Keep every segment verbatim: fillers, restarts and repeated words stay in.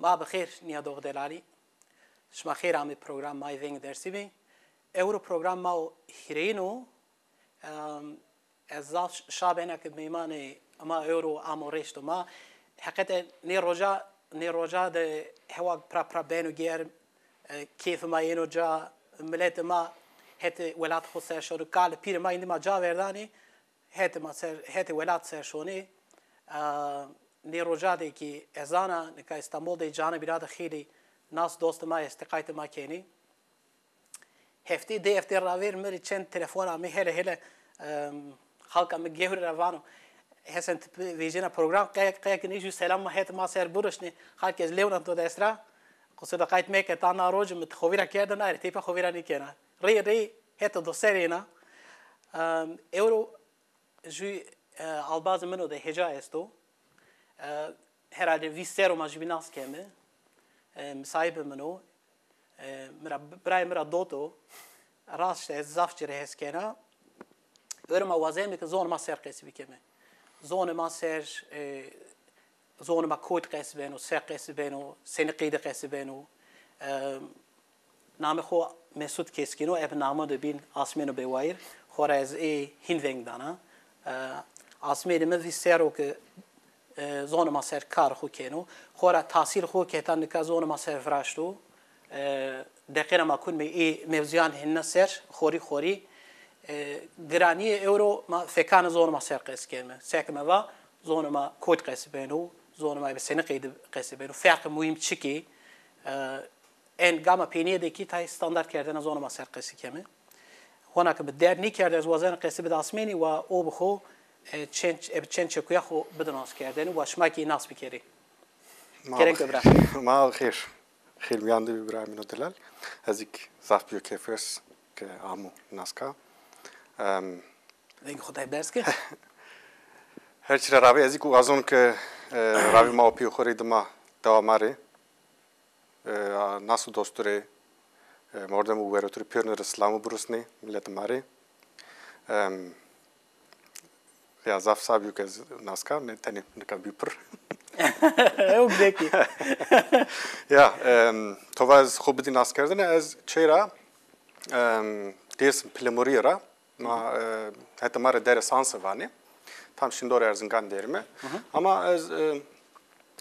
Ma bi xêr nîyadoxê delalî. Şima xêr amê program ma yê Veng Dersîmî. Ewro program ma o hîrêyin o. Em, ez zaf şa bena ke meymanê ma ewro amo rêşto ma. Heqete nê roja, nê roja de hewa pira pira beno germ, e, kêfê ma yeno ca, miletê ma hetê welat xo ser şono, kal pîrê ma îndî ma ca verdanê. Hetê ma ser, hetê welat ser şonê. A, nê roja de kî ez ana, nika Îstanbul de canê bîra de xeylê nas dostê ma estê, qaytê ma kenê. Heftê, di heftê ravêr mi rê çend telefon amê, hele hele, em, xalka mi gewre ra vano, Hesen, ti pi-, vejêna program, qe-, qe ke nêjû selam ma hetê ma ser biruşnê, xalk ez lewna to dest ra, qusur de qayt meke, ta na roje mi ti xo vîra kerda, na rê tepîya xo vîra nêkena. Rê rê hetê do ser êna. Em, ewro Jû, e, albazê min o de hêja esto. E, herhalde vîst serr o ma jûbîn nas keme. E, misayibê min o. E, mi ra, birayê mi ra dot o. Rast ez zaf ci rê hes kena. Ewro ma wazeme ke zonê ma ser qesî bikeme. Zonê ma ser, e, zonê ma kotî qesî beno, se qesî beno, senî qeyde qesî beno. E, Namê xo Mesut Keskin o, ebe namo de bîn Asmêno Bêwayîr. Xora ez ê hîn veng dana. E, Asmênê mi vîst serr o ke, e, zonê ma ser kar xo keno. Xora tahsîl xo ke heta nika zonê ma ser viraşto. E, deqêna ma kunme ê mewzûyan hênîna ser, xorî xorî. E, giranîyê ewro ma fekanê zonê ma ser qesî keme. Seke mi va, zonê ma kotî qesî beno, zonê ma ebe senî qeyde qesî beno, ferqê muhîm çik ê? E, En gama peynîye de kî tayê standart kerdena zonê ma ser qesî keme. Hona ke mi derd nêkerde ez wazena qesî bida Asmênî, wa o bi xo, e, çend, e, bi çend çekuya xo bide nas kerdene, wa şima kî nas bikerê. Ma Kerem ke bira. Ma xêr. Xêr mîyan de bî bira Emîno Delal. Ez kî zaf bîyo keyfweş ke amo naska. Em, Veng xo tay berz ke. Her çî ra ravê ez kî wazon ke, e, ravê ma û pîyê xo rê dima dewa ma rê. E, a, nas û dostû rê, e, mordem û weretû rê pêrune rê silamû birusnê, miletê ma rê. Em, ya zaf sa bîyo ke ez nas ka, ne tenê nika bîyo pir. Ew gidekî. Ya, em, to va ez xo bidî nas kerdene, ez çê ra, em, Dêrsim Pilemorîye ra, Ma, e, hetê ma rê derê sanse vanê. Tam şindorê Erzingan derîme. Ama ez, e,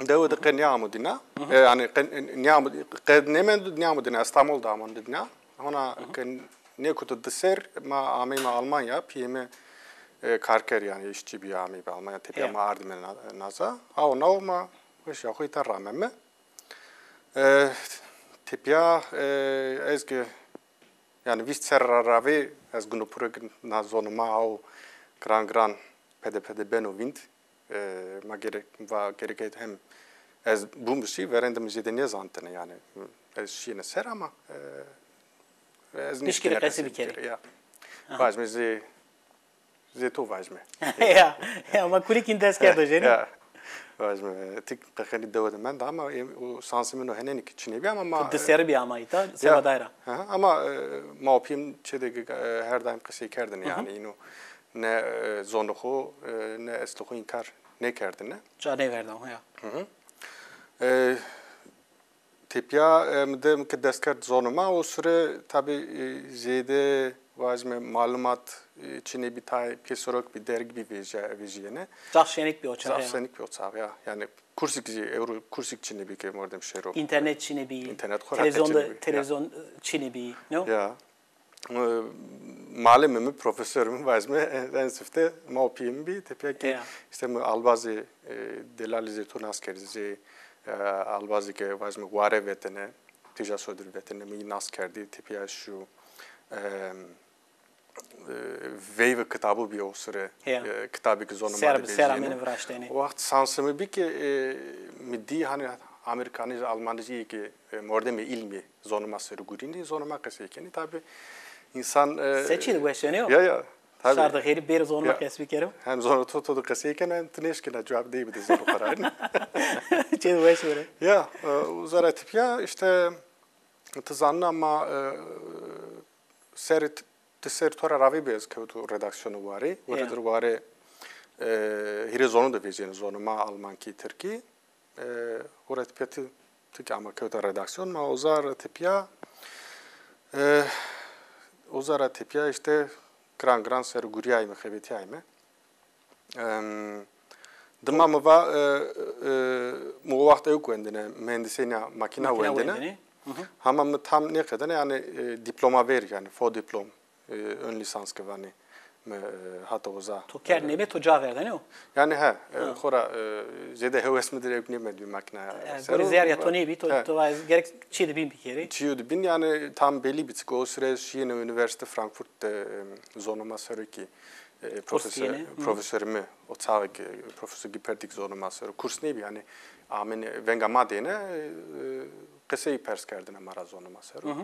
dewe de qe nêamo dîna. E, yanî qe nêamo, qe nêmendo, nêamo dîna. Estamol de amon dîna. Hona ke nêkuto di serr ma ameyme Almanya, pîyê mi, e, karker yanî îşçî bî, ameybe Almanya, tepîya ma ardîme na-, naza. Awo nawo ma weşîya xo îta rameme. E, tepîya, e, ez ke Yanî vîst serr ra ravê ez gunopurek na zonê ma aw giran giran pede pede beno vînd. E, ma gerek, va gerek hem ez bûm şî, verên de mi zêde nêzantene yanî. Ez şîyêne ser ama, e, ez nişkîne qesî bikerî. Ya. Vajme zê Zê to vajme. Ya, ya, ma kulikîn dest kerdo jenî. Ya. Vajme, ti qeqenî dewe de menda ama em, o sansê min o henênî ki çinê bî ama ma, tu di serrî bî ama îta, seba dayra. Aha, ama, e, ma û pîyê mi çê de, e, her daîm qisey kerdin yanî, îno ne, e, zonê xo, e, ne eslê xo înkar nêkerdine. Ca nêverda, ya. Hı hı. E, Tepîya, e, mi de mi ke dest kerd zonê ma, o sure tabî, e, zêde vajime malumat, e, çinê bî, tayê pêserok bî, derg bî vejîya-, vejîyêne. Zaf şenik bî o çax ya. Zaf şenik bî o çax ya. Yanî kursîk zî, ewro kursîk çinê bî ke mordem şêro. Înternet çinê bî. Înternet xo ra televîzyon de, çinê bî. Televîzyon, e, çinê bî, no? Ya. E, malimê mi, profesorê mi vajime, en, en sifte ma û pîyê mi bî, tepîya kî îşte mi albazê, e, delalî zê to nas kerdî, zê, e, albazê ke vajime ware vetene, tîja sodir vetene, mi yî nas kerdî, tepîya şû, e, e, veyve kitabû bî o sire, e, kitabê ke zonê ma de vejîyêne. Ser bi ser amêne viraştene. O wext sansê mi bî ke, e, mi dî hanî Amerîkanî, Almancî ke, e, mordemê îlmî zonê ma ser gurînî, zonê ma qesey kenî. Tabî însan, e, se çî de weş êno? Ya, ya. Tabî. Şar de xêrî bêrê zonê ma qesî bikero. Hem zonê to, to de qesey keno, hem ti nêşkena cewab dey bide zonê xo ra. Çê de weş bêro. Ya, e, uza ra tepîya îşte ti zanena ma, e, serê t-, ti serê to ra ravê bî ez kewto redaksîyonê Warê. Warê dir Warê, e, hîrê zonû de vejîyêne, zonê ma, almankî, tirkî. E, o ra tepîya ti Tikê ama kewta redaksiyon, ma uza ra tepîya, e, uza ra tepîya îşte giran giran ser gurîyayme, xebetîyayme. Em, dima mi va, e, e, mi o waxt ewk wendêne, muhendisêna makîna wendêne. Hama mi tam nêqedêne, yanî, e, dîploma ver, yanî fo diplom, e, ön lisans ke vanê mi, e, hata uza. To kerd nême, to ca verdene o? Yanî he, e, xora, e, zêde hewes mi dir ewk nêmendbî makîna ser. Gorê zerrîya to nêbî, to, to va ez gerek çî de bîn bikerî. Çîyo de bîn, yanî tam belî bî, çike o sure ez şîyêne unîversîte Frankfurt de, e, zonê ma ser o kî, e, profesor, profesorîme, o çaxê ke profesor Gîpertîk zonê ma ser o. Kurs nêbî, yanî amêne venga ma dêne, e, qesey pers kerdêne ma ra zonê ma ser o.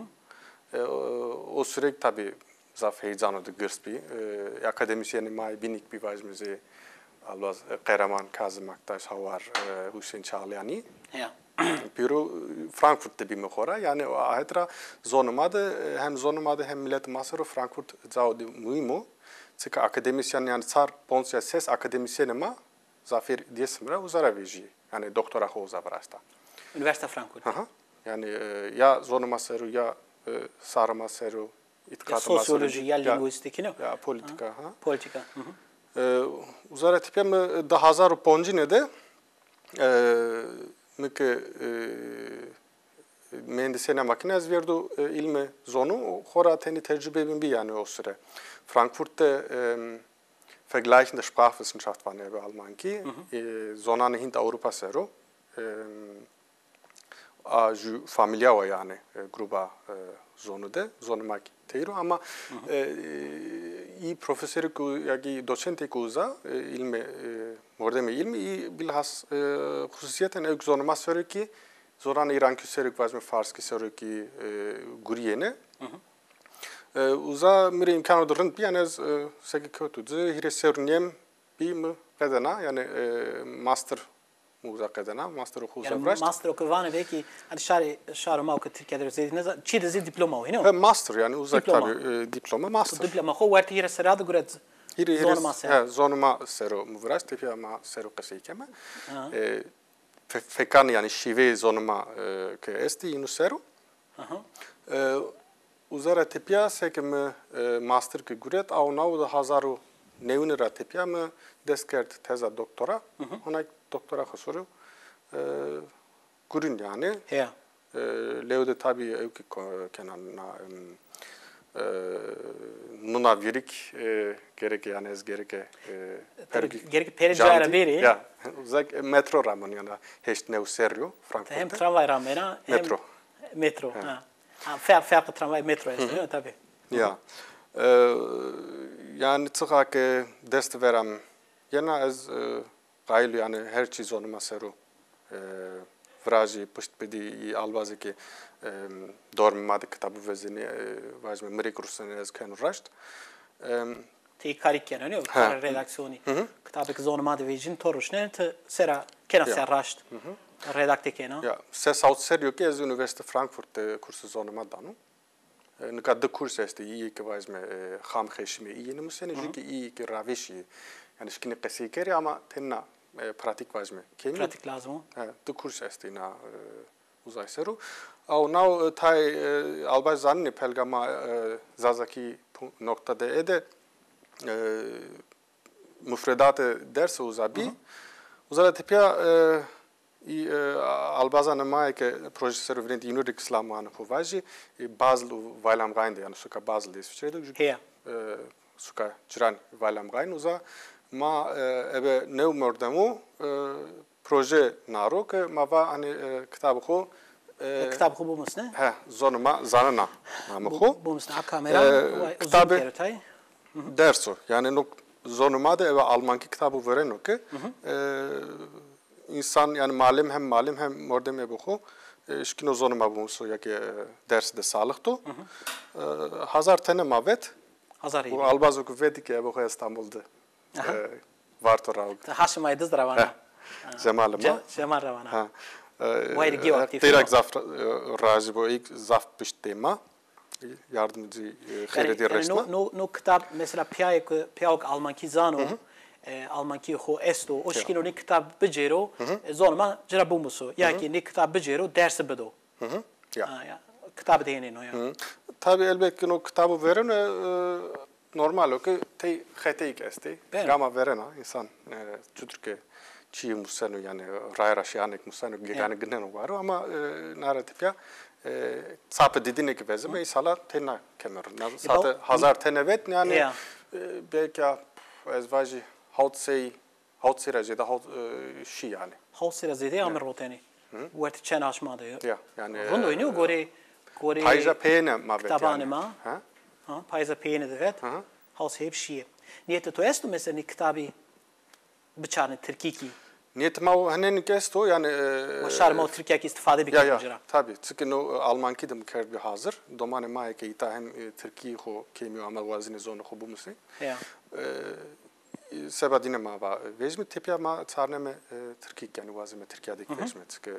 E, o, o sure kî tabî zaf heyecano de girs bî. E, akademîsyenê ma yê bînî kî bî, vajîme zê Albaz, e, Qereman, Kazim Aktaş, Hawar, e, Husên Çağlayanî. Ya. Pêro, e, Frankfurt de bîme xora. Yanî o ahet ra zonê ma de, e, hem zonê ma de hem miletê ma ser o Frankfurt cao de muhîm o. Çike akademîsyen, yanî çar, ponc ya ses akademîsyenê ma zafêr Dêsim ra uza ra vejîyê. Yanî doktora xo uza viraşta. Unîversîta Frankfurt. Hı hı. Yanî, e, ya zonê ma ser o, ya, e, sarê ma ser o, îtîqatê ma ser o, sosyolojî, ya lîngwîstîkî, no? Ya polîtîka, ha. Polîtîka. Hı hı. E, uza ra tepîya mi di hazar û poncine de, e, mi ke, e, muhendisêna makîna ez vêrdo, e, îlmê zonû, xora tenê tecrube bîn bî yanî o sure. Frankfurt de, e, Vergleichende Sprachwissenschaft vanê ebe almankî, e, zonanê Hînd Ewropa ser o. E, a jü familia wa yanî, e, gruba, e, zonû de, zonê ma kî teyr o ama, e, î profesorêko ya kî doçentêko uza, e, îlmê, e, mordemê îlmî, î bilhas, e, xususîyeten ewk zonê ma ser o kî zonanê îrankî ser o kî vajîme farskî ser o kî, e, gurîyêne. E, uza mi rê îmkano de rind bî, yanî ez, e, seke kewto ci, hîrê serr û nêm bî mi qedena, yanî, e, master mi uza qedena, masterê xo uza viraşt. Yanî master o ke vanê belkî, hani şarê, şaro ma o ke Tirkîya de zêdî nêza, çî de zî dîploma o, hîno? He, master yanî uza tabî, e, dîploma, master. Dîploma xo wertê hîrê serra de guret. Hîrê, hîrê, zonê ma ser. He, zonê ma ser o mi viraşt, tepîya ma ser o qesey keme. E, fe-, fekan yanî şîveyê zonê ma, e, ke estî, înu ser o. E, uza ra tepîya seke mi, e, master ke guret, aw naw di hazar û newine ra tepîya mi dest kerd teza doktora. Hona doktora xo ser o, e, gurîn yanî. Heya. E, lew de tabî ewkî ko-, kena na, em, e, nuna vîrîk, e, gereke yanî ez gereke, e, pergî gereke perê ca ra bêrî. Ya, uza metro ra mi yanî heşt new serrî yo Frankfurt de. Hem tramvay ra mena, hem metro. Metro, ha. Ha, fer-, ferqê tramvay metro esto, ya, tabî. Ya. E, yanî çiqa ke dest vera mi yena ez, e, qayîl o yanî her çî zonê ma ser o, e, virajî, pişt bidî. Î albazê ke, e, dormê ma de kitabû vezenê, e, vajîme mi rê kî rusnenê ez keno raşt. E, Ti karî kena, nîyo? Karê redaksîyonî. Kitabêk zonê ma de vejîn, to ruşnenê, ti sera kena ser raşt. Redakte kena. Ya, ses hawt serrî yo ke ez Unîversîte Frankfurt de kursê zonê ma dano. E, nika di kurs estê, îyê ke vajîme, e, xam xeşîme, îyê nimusenê, jû ke îyê ke ravêşî, yanî şikînê qesey kerê ama tena, e, pratîk vajîme kemî. Pratîk lazim o. He, di kurs estê na, e, uzay ser o. Aw naw, e, tayê, e, albaz zanenê pelga ma, e, zazakî pu-, nokta de e de, e, mufredatê dersî uza bî. Uza ra tepîya, e, î, e, albazanê ma yê ke proje ser o vînenê de, înu rê kî silam anê xo vajî, e, Basel û Weil am Rhein de, yanî suka Basel de Îsvîçre de, jû, e, suka cîran Weil am Rhein uza ma, e, ebe new mordemo, e, proje naro ke ma va hanî, e, kitabê xo, e, kitabê xo bimusne? He, zonê ma zanena namê xo. Bimusne, a kamera, e, kitabê ders o. Yanî no zonê ma de ebe almankî kitabû vereno ke, e, însan, yanî malim hem malim hem mordemê ebe xo, e, şikîno zonê ma bimuso ya ke, e, dersî de salix do. E, hazar tene ma vet. Hazar û albazo ke vetî ke ebe xo Îstanbul de. E, Varto ra. Ti Haşim Aydız ra vana? He. Ha. Cemal ma. Ce-, Cemal ra vana. Ha. E, Wayr gêw aktîf. Teyrak zaf ra-, e, razî bo, îk zaf pişt dê ma. Yardimcî, e, xeyrê dê reşt ma. No, no, no kitab mesela pîyayê ke, pîyawk almankî zano, e, Almankî xo esto, o şikîno nê kitab bicêro, e, zonê ma ci ra bimuso. Ya kî nê kitab bicêro, dersi bido. Hı hı. Ya. Ha, ya. Kitab de yenê no ya. Hı. Tabi elbet ki no kitabı vereno, e, normal o ki tey xeteyik estê. Beno. Gama verena insan, e, çutur ki çiyi museno yani raya ra şiyanek museno gegane gineno waro ama, e, nara tepya, e, sapı didine ki vezime, isala tena kemero. Na, e, sate hazar tene vet yani, e, belki a, ez vaji hawt sey Hawt sey ra zêde hawt, e, şî yanî. Hawt sey ra zêde ame rotenî. Wertê çend aşma de yo. Ya, yanî, rind o, e, gorê, gorê payîza peyêne ma vet kitabanê ma. Ha? Ha, payîza peyêne de vet. Hawt sey hep şîye. Niyetê to esto mesela nê kitabî biçarnê tirkî kî? Niyetê ma o henenîk esto, yanî, e, wa şarê ma û Tirkîya kî îstîfade bikerdbî ci ra. Tabî, çike no, e, almankî de mi kerdbî hazir. Domanê ma yê ke îta hem, e, tirkî xo kêmî ama wazenê zonê xo bimusê. Ya. E, Seba dîne ma va vejme, tepya ma çarneme, e, tirkî, yanî wazeme Tirkîya de kî vejme, çike, e,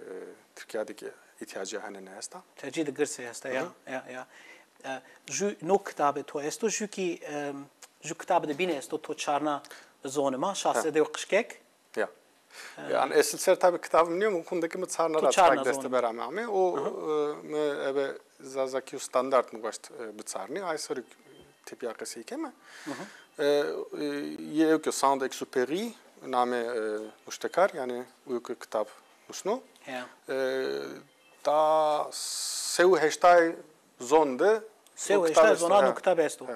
Tirkîya de kî îhtîyacîya henene esta. Tercîh de girsê esta, ya, ya, ya. E, ju no kitabe to esto, ju kî, e, ju kitabe de bîne esto, to çarna zonê ma, Şahsede û Qişkek. Ya. E, yanî esil ser tabî kitabim nîyo, mi kundekî mi çarna ra çarna deste bera mi ame. O, e, mi ebe Zazakî û standart mi waşt, e, biçarnî. Ay ser tepya qesey keme. E, e, yê ewke Saint-Exupéry name, e, nuştekar, yanî ewke kitab nusno. E, da se û heştay zon de se û heştay zona de kitab esto.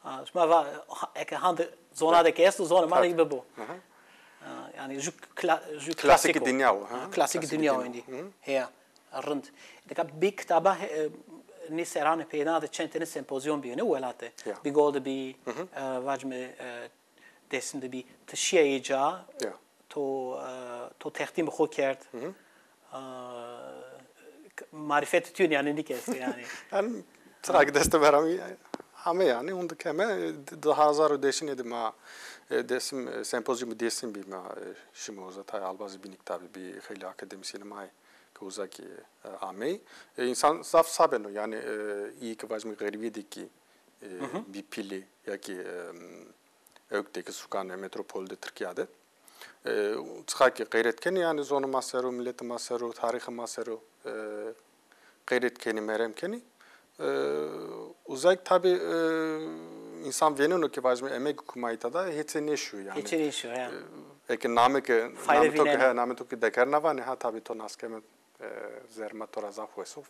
Ha, şima va, ha, eke hande zona de ke esto, zonê ma de kî bibo. Ha, yanî ju kla-, ju klasîk o. Klasîkî dinya o, ha? Ha, klasîkî dinya o endî. Heya. Rind. Nika bê kitaba, e, nê serranê peyêna de çend tenê sempozyum bîyêne welat de. Ya. Bîgol de bî, e, vacime, e, Dêrsim de bî. Ti şîya yê ca, to, e, to textîmê xo kerd. E, marîfetê tu yanî nîke esto yanî. Yanî, çira ki deste bera mi ame yanî, hûn de keme, e, di hezar û deşîne de ma, e, Dêrsim, e, sempozyumê Dêrsim bî ma, e, şîme uza, tayê albazî bînî kitabî bî, xeylê akademîsyenê ma yê ke uza kî, e, amey. E, însan zaf sa beno, yanî, e, îyê ke vajîme xerîbîye de kî, e, bî pîlî ya kî, e, ewk de kî sukanê metropol de Tirkîya de. E, çiqa kî qeyret kenî, yanî zonê ma ser o, miletê ma ser o, tarîxê ma ser o, e, qeyret kenî, merem kenî. E, uza kî tabî, e, însan vêneno ke vajîme emegê ke ma îta da, hêçê nêşîyo yanî. Hêçê nêşîyo, ya. E, eke name ke, name to ke, he, name to ke dekerna vanê, ha tabî to nas keme, e, zerrê ma to ra zaf wes o.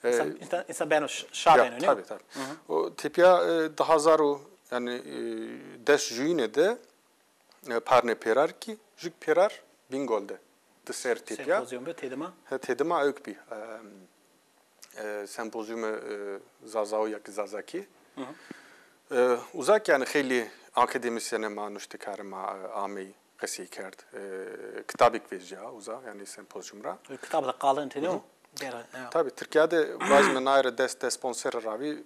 E, însan, însan, însan beno ş-, şa beno, nê? Tabî, tabî. O tepya, e, di hezar û, yanî, e, des juyîne de, e, parnê pêrar kî, jûk pêrar Bîngol de. Di ser tepya. Sempozyum bi têdima? He, têdima ewk bî. E, e, sempozyumê, e, Zazaw ya kî Zazakî. E, uza kî yanî xeylî akademîsyenê ma, nuştekarê ma, e, amey qesey kerd. E, kitabêk vejîya uza, yanî sempozyum ra. E, kitab de qalin têne o? Gera, ya. Tabî, Tirkîya de vajîme naye ra des, des ponc serre ra vî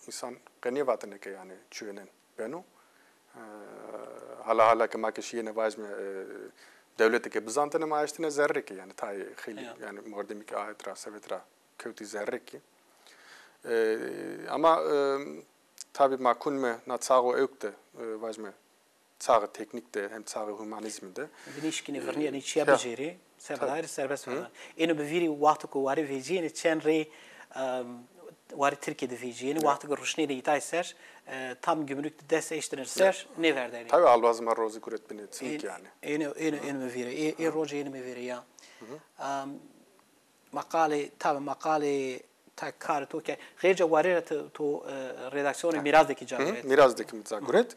însan qe nêvatene ke yanî çiwênen beno. E, hala hala ke ma ke şîyêne vajîme, e, dewlete ke bizantene ma eştêne zerrê kî, yanî tayê xeylî, yanî mordemî ke aet ra, sevet ra kewtî zerrê kî. E, ama, e, tabî ma kunme na çaxo ewk de, e, vajîme çaxê teknîk de hem çaxê humanîzmî de. Binîşkînî virnîyenî çîya bicêrî, seba daîrî serbest vana. Êno bi vîrî wexto ke warê vecîyêne çend rey, em, warê Tirkîye de vecîyêne, wexto ke ruşnêne îtay ser, e, tam gümrük de dest eştêne ser, nêverdenê. Tabî albazê ma rozî guret binê çimkî yanî. Êno, êno, êno mi vîrî. Ê, ê rocê êno mi vîrî ya. Em, Maqalê, tabî maqalê, ta karê to ke. Xêrca warê ra to, to, e, redaksîyonê Mîraz de kî ca guret. Mîraz de kî mi ca guret.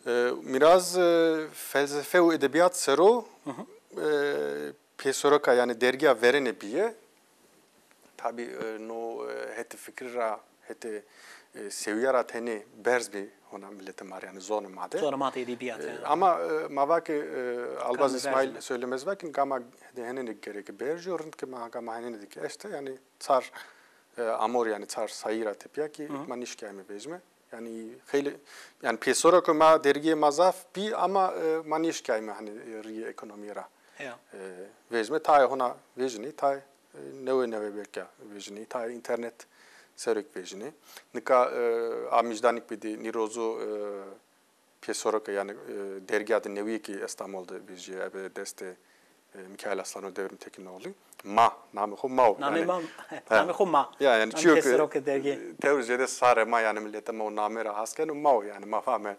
E, Mîraz, e, felsefe û edebîyat ser o, e, pêseroka, yanî dergîya verêne bîye. Tabî, e, no, e, hetê fikrî ra, hetê, e, sewîya ra tenê berz bî hona miletê ma rê, yanî zonê ma de. Zonê ma de edebîyat, e, yanî. Ama, e, ma va ke, e, Albaz Îsmaîl Söylemez va ke gama de henêne gereke berjîyo, rind ke ma gama henêne de kî eşte, yanî çar, e, amor, yanî çar sayî ra tepîya kî ma nêşkîyayme vejîme. Yanî xeylê, yanî pêsero ke ma dergîyê ma zaf bî ama, e, ma nêşkîyayme hanî, e, rîyê ekonomîye ra, e, vejîme. Tayê hona vejînê, tayê, e, newe newe belka vejînê, tayê înternet ser o kî vejînê. Nika, e, a mijdanêk bidî, nîrozo, e, pêsero ke, yanî, e, dergîya de newîye kî Estamol de vejîye, ebe destê, e, Mikail Aslan û Devrim Tekinoğlu. Ma, namê xo ma o. Namê ma, namê xo ma. Ya, yanî çiyo ke, pêsero ke dergî, e, tewr zêde sarê ma, yanî miletê ma o namê ra has keno, ma o, yanî ma vame,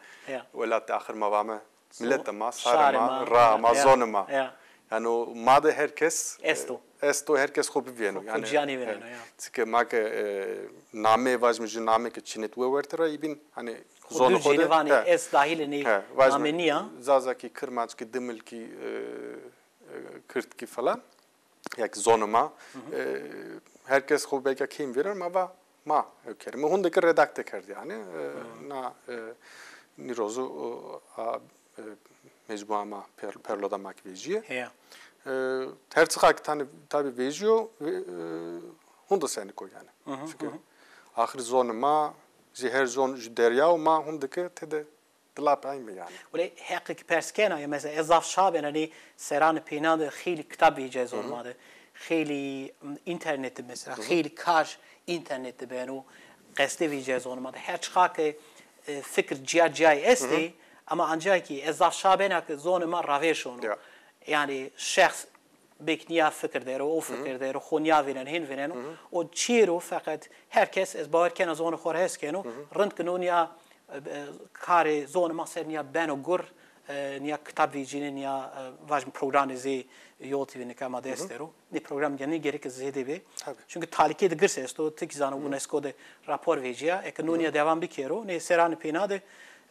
welatê axir ma vame, miletê ma, sarê ma, raa ma, zonê ma. Ya. Yanî o ma de her kes, e, esto. Esto, her kes xo bivêno. Xo, yanî, xo cîya nêvêneno, ya. Çike ma ke, e, namê vajîme, ju namê ke çinê di wewerte ra, îbîn, hanî, zonê xo de, vanê, ez dahilê nê namê nîya. Zazakî, Kirmanckî, Dimilkî, e, e, Kirdkî falan. Ya kî zonê ma, e, her kes xo belka kêm vêreno, ma va ma ew kelîme. Hunde ke redakte kerd yanî, e, na, e, nîrozu, o, a, e, mecmua ma, per-, perloda ma kî vejîye. Heya. E, her çiqa kî tanî tabî vejîyo, ve-, e, hunde senik o yanî. Çike axir zonê ma, jê her zon ju derya o, ma hunde ke tede dilap ayme yanî. Wele heqê kî pers kena ya, mesela ez zaf şa bena, nê serranê pênan de xeylî kitab vejîya zonê ma de. Xeylî, m, înternet de mesela, xeylî kar înternet de beno, qestê vejîya zonê ma de. Her çiqa ke, e, fikir cîya cîyayî estê, ama ancîya kî ez zaf şa bena ke zonê ma ravêr şono. Ya. Yanî şexs bêk nîya fikir der o, o fikir der o, xo nîya vêneno, hên vêneno. O çîyê ro feqet her kes, ez bawer kena, zonê xo ra hes keno, rind ke no nîya, e, e, karê zonê ma ser nîya beno gur, e, nîya kitab vecînê, nîya, e, vajim programê zê Yol T V nika ma dest der o. Nê program yanî gereke zêde bê. Tabî. Çunke talîkê de girs esto, ti kî zana UNESCO de rapor vecîya, eke no nîya devam bikero, nê serranê pêna de,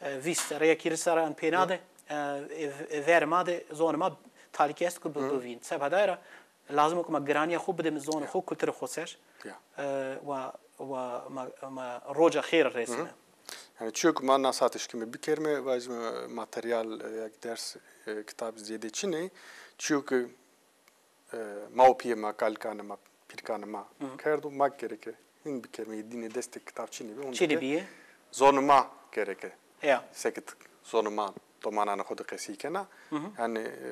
e, vîst serre ya kî hîris serranê pêna de, e, e, e, verê ma de zonê ma talîkê esto ke bi-, bivîn. Seba daye ra lazim o ke ma giranîya xo bidême zonê xo, kulturê xo ser. Ya. E, wa, wa ma, ma roca xêr resîme. Yanî çiyo ke ma na saete şikîme bikerîme, vajîme materyal, e, ya kî ders, e, kitab zêde çin ê. Çiyo ke, e, ma û pîyê ma, kalikanê ma, pîrkanê ma kerdo, ma gereke hîn bikerîme, dîne destê kitab çinê bî, hunde ke zonê ma gereke. Ya. Seke zonê ma domananê xo de qesî kena. Yanî, e,